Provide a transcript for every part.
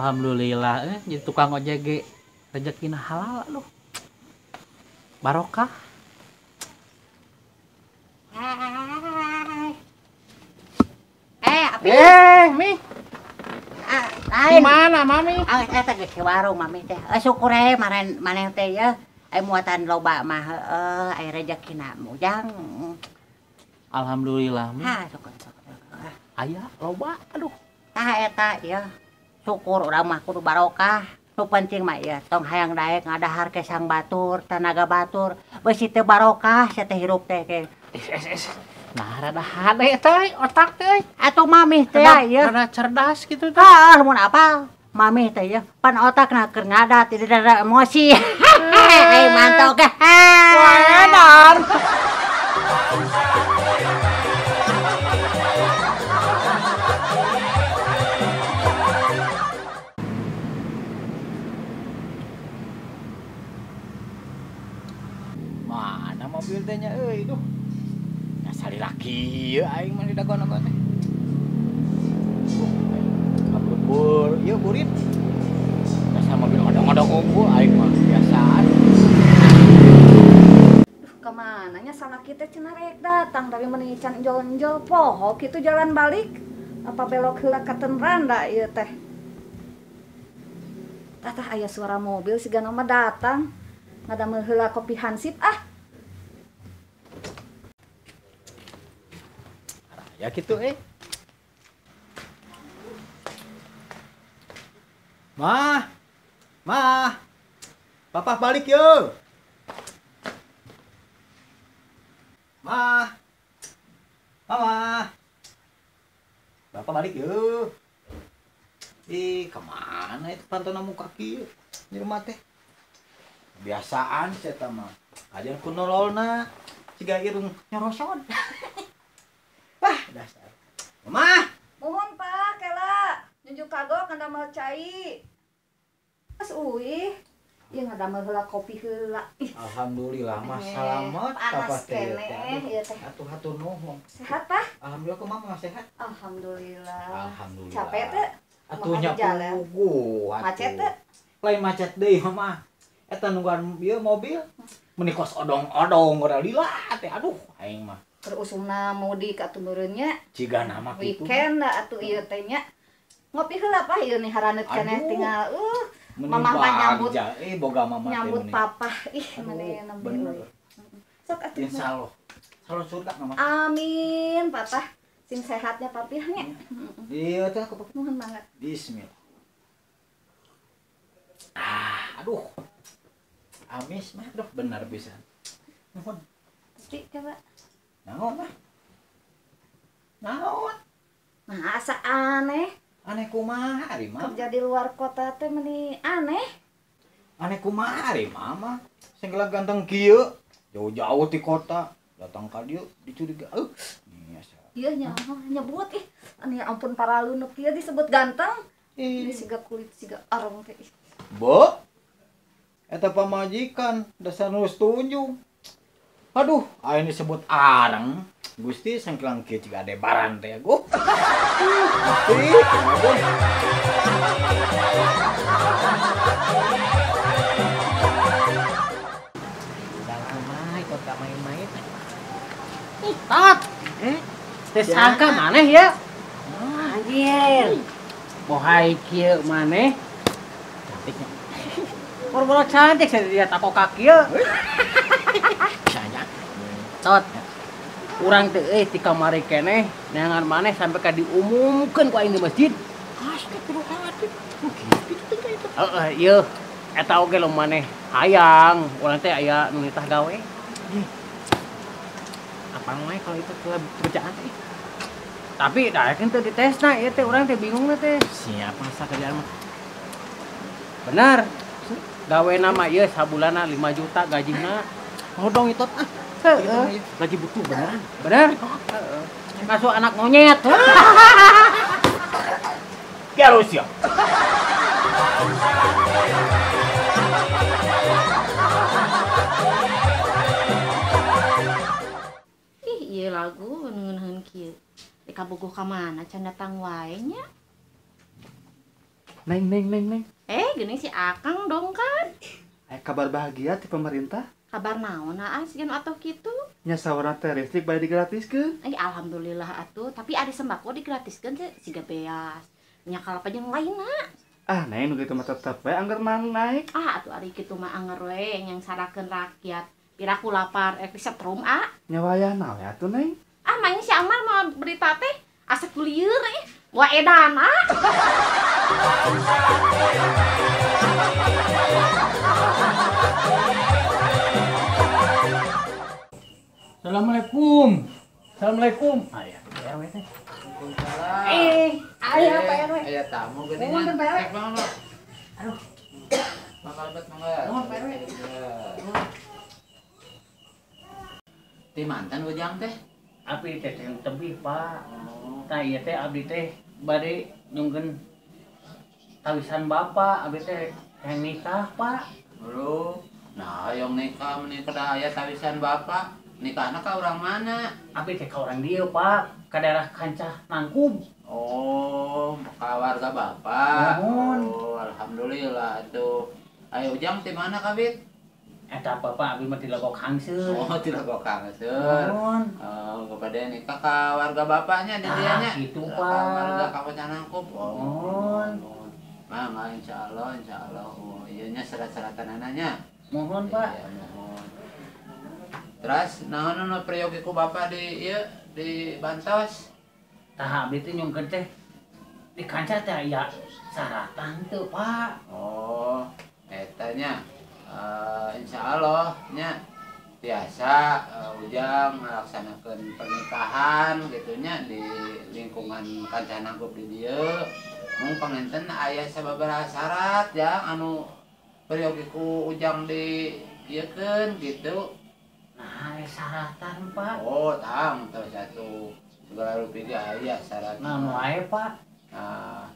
Alhamdulillah jadi tukang ojek ge rezekina halal aduh. Barokah. Api. Mi. Di mana mami? Eta geus ke warung mami teh. Syukur we maneh teh ya. Ai muatan loba mah heueuh aya rezekina mujang. Alhamdulillah mi. Ha, syukur. Aya loba aduh. Tah eta ya. Syukur urang mah kudu barokah. Nu penting mah ieu tong hayang daek ngadahar ke sang batur, tanaga batur. Beusi teu barokah sia teh hirup teh ke. Nah, rada hade teh otak teh. Atuh mami teh ieu. Rada cerdas gitu teh. Heeh, mun apal. Mami teh ieu pan otakna keur ngadat tidak ada emosi. Ai mantap ge. Wah, edan. Mana mobil teh nya euy duh. Asal laki ieu aing mah didagoan-dagoan teh. Kabur ieu burit. Dasar mobil odong-odong unggul aing mah biasaan. Duh, kemana nya salaki teh cenah rek datang tapi meuni can enjol-enjol poho kitu jalan balik. Apa belok heula ka Tenranda ieu teh. Tah tah aya suara mobil sigana mah datang. Ngadamel heula kopi Hansip ah. Ya gitu Mah. Mah. Papa balik yo. Mah. Mama. Bapak balik yo. Ih, kemana itu pantona muka kieu di rumah teh? Kebiasaan saya mah. Ajan ku nololna siga irung nyoroson. Wah, dasar. Mama. Mohon Pak, kela. Junjung kagok ngadamel cai. Mas uih, ieu ngadamel heula kopi heula. Alhamdulillah mah salamet panas keneh ieu teh. Atuh hatur nuhun. Sehat, Pak? Alhamdulillah kumaha mah sehat? Alhamdulillah. Alhamdulillah. Capek teh? Atuh nya puguh atuh. Macet teh? Lain macet deui mah. Eta nungguan ieu mobil meuni kos odong-odong ora lila teh aduh aing mah. Keur usumna mudik atuh meureun nya. Cigana mah kitu. Weekend da atuh ieu teh nya. Ngopi heula Pak ieu nih haraneut keneh tinggal mamah mah nyambut. Boga mamah nyambut papah ih meni nembe. Sok atuh. Insyaallah. Salon surga mama. Amin papah. Sing sehatnya papih nya. Iya teh aku nuhun banget. Bismillah. Ah, aduh. Amis mah aduh benar pisan. Nuhun. Pasti coba. Naon mah? Naon? Nah, asa aneh. Aneh kumaha ari mah? Kerja di luar kota teh meni aneh. Aneh kumaha ari mama? Sing ganteng kieu, jauh-jauh ti kota, datang ka dieu dicuriga. Nih asa. Ieu nya nyebut ih. Aneh ampun para lunuk kieu disebut ganteng. Ini siga kulit siga arang teh. Bo. Eta pamajikan dasar nu tunjung. Aduh, aing disebut arang. Gusti sangkilang kieu ciga adebaran teh guh. Gusti, aduh. Udah lama ikut gak main-main. Ih, tot. Teh sangka maneh ya. Anjir. Bohai kieu maneh. Cantiknya. Boro-boro cantik saya lihat aku kaki ya. Tot. Urang teh euy ti kamari keneh neangan maneh sampai ka diumumkeun ku aing di masjid. Astagfirullahaladzim. Kitu teh itu. Heeh, ieu eta oge lo maneh hayang urang teh aya nu nitah gawe. Apa wae kalau itu kerjaan teh. Tapi daekeun teh ditesna ieu teh urang teh bingung teh. Siapa masa kerjaan mah. Benar. Gawe nama ieu sabulanna 5 juta gajina. Hodong itu ah. Heeh. Lagi butuh beneran. Bener? Heeh. Masuk anak monyet. Harus ya. Ih, ieu lagu ngeuneuheun kieu. Rek kabogoh ka mana can datang wae nya. Neng neng neng neng. Gini si Akang dong kan. Kabar bahagia ti pemerintah. Kabar naon ah sieun atuh kitu? Nya sawarna teh listrik bade digratiskeun. Alhamdulillah atuh, tapi ari sembako digratiskeun teh siga beas. Nya kalapa jeung lainna. Ah, neng nu kitu mah tetep we angger naik. Ah, atuh ari kitu mah anger we yang sarakeun rakyat. Piraku lapar rek disetrum ah. Nya wayahna we atuh neng. Ah, maenya si Amar mah berita teh asa kulieur Wah edan ah. Assalamualaikum. Assalamualaikum. Aya RW teh. Waalaikumsalam. Aya Pak RW. Aya tamu geuningan. Nuhun Pak RW. Aduh. Mangga lebet mangga. Nuhun Pak RW. Ti mantan ujang teh. Abdi teh tebih Pak. Tah ieu teh abdi teh bade nyungkeun tawisan bapak, abdi teh hayang nikah Pak. Bro, nah hayang nikah meuni kedah aya tawisan bapak. Nikahna ka urang mana? Abdi teh ka urang dieu Pak, ka daerah Kancah Nangkub. Oh, ka warga bapak. Nuhun. Oh, alhamdulillah atuh. Ayo ujang ti mana kabit? Eta bapak abdi mah ti Legok Hangseur. Oh, ti Legok Hangseur. Nuhun. Oh, kepada nikah ka warga bapaknya di dieu nya. Kitu Pak. Ka warga Kabupaten Nangkub. Oh. Nuhun. Mangga insyaallah, insyaallah. Oh, ieu nya syarat-syaratanana nya. Mohon Pak. Iya, mohon. Terus naon nu peryogi ku bapak di ieu di Bantos? Tah abdi teh nyungkeun teh di kancah teh aya syaratan teu Pak. Oh, eta nya. Insya Allah nya biasa ujang melaksanakan pernikahan gitunya di lingkungan Kancah Nangkub di dieu. Mung panginten aya sababaraha syarat ya anu peryogi ku ujang di ieukeun gitu. Nah, syaratan Pak. Oh, tang terus satu segala rupi ge aya syarat. Nah, nu wae Pak. Nah,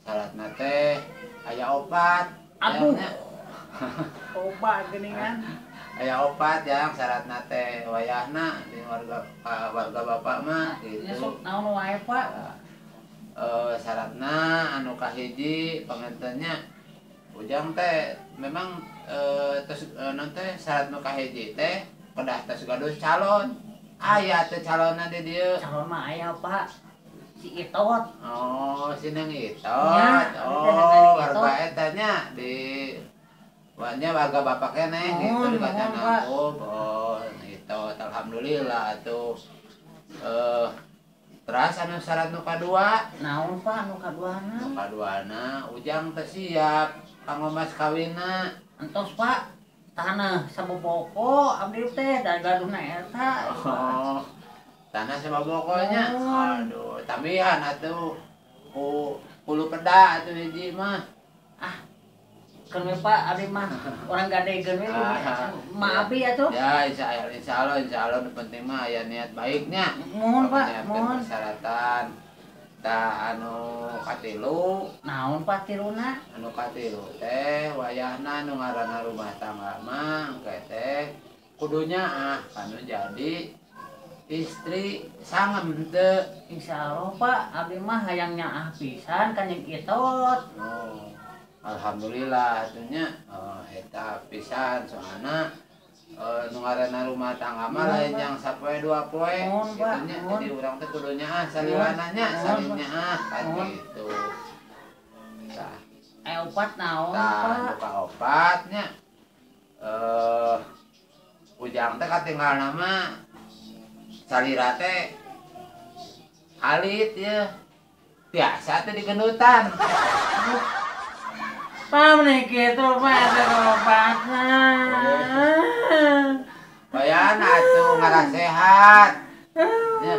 syaratna teh aya opat. Aduh. Obat geuningan. Aya opat yang syaratna teh wayahna di warga warga bapak mah gitu. Nya sok naon wae Pak? Syaratna anu kahiji pangantennya ujang teh memang tos non teh syarat nu kahiji teh kedah tos gaduh calon. Aya teh calonna di dieu. Calon mah aya Pak. Si Itot. Oh, si Neng Itot. Ya, oh, warga eta nya di wanya warga bapak keneh gitu di Kancah Nangkub. Oh, Itot alhamdulillah atuh. Terus anu syarat nu kadua? Naon Pak nu kaduana? Nu kaduana ujang teh siap kanggo mas kawinna. Entos Pak. Tanah saboboko abdi teh da gaduhna eta. Oh. Tanah sabobokonya. Aduh, tambihan atuh ku hulu peda atuh hiji mah. Ah. Keun we Pak abdi mah urang gadegeun we mah abdi atuh. Ya insyaallah insyaallah nu penting mah aya niat baiknya. Mohon Pak, mohon persyaratan. Tah anu katilu. Naon Pak tiluna? Anu katilu teh wayahna nu ngaranna rumah tangga mah engke teh kudunya ah anu jadi istri sangem teu. Insyaallah Pak, abdi mah hayang nyaah pisan ka Neng Itot. Oh. Alhamdulillah atunya eta pisan soalna nu ngaranna rumah tangga mah lain yang sapoe dua poe kitu nya. Jadi urang teh kudu nyaah salilana nya saling nyaah kan gitu. Tah opat naon Pak? Tah nu kaopat nya ujang teh katinggalna mah salira teh alit ye biasa teh digendutan. Pamne kitu Pak obatna. Bayan atuh ngarasehat. Ya.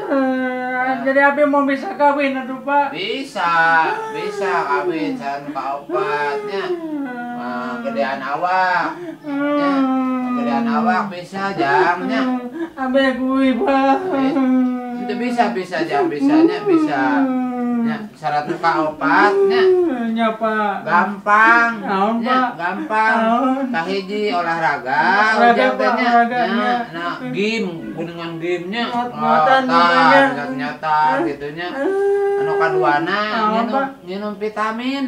Jadi abi mau bisa kawin atuh Pak? Bisa, bisa kawin san kaopatnya. Gedean awak. Ya. Gedean awak bisa jamnya. Abi kuwi Pak. Itu bisa jang bisanya bisa. Nya syarat nu kaopat nya. Nya Pak. Gampang. Naon, Nya, Pak? gampang. Kahiji olahraga Olahraga, ujang teh Pak, nya. olahraga, Nya, nya. nah game kuningan gamenya. Ngot-ngotan pokoknya. Nyot-nyotan gitu nya. Anu kaduana Naon, nginum Pak? nginum vitamin.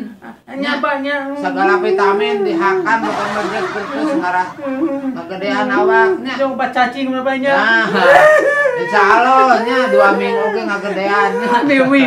Nya Pak nya. Segala vitamin dihakan bukan mejek terus ngarah ngegedean awaknya. Jeung obat cacing mah Pak nya. Nah, insya Allah nya 2 minggu oge ngagedean nya. Dewi.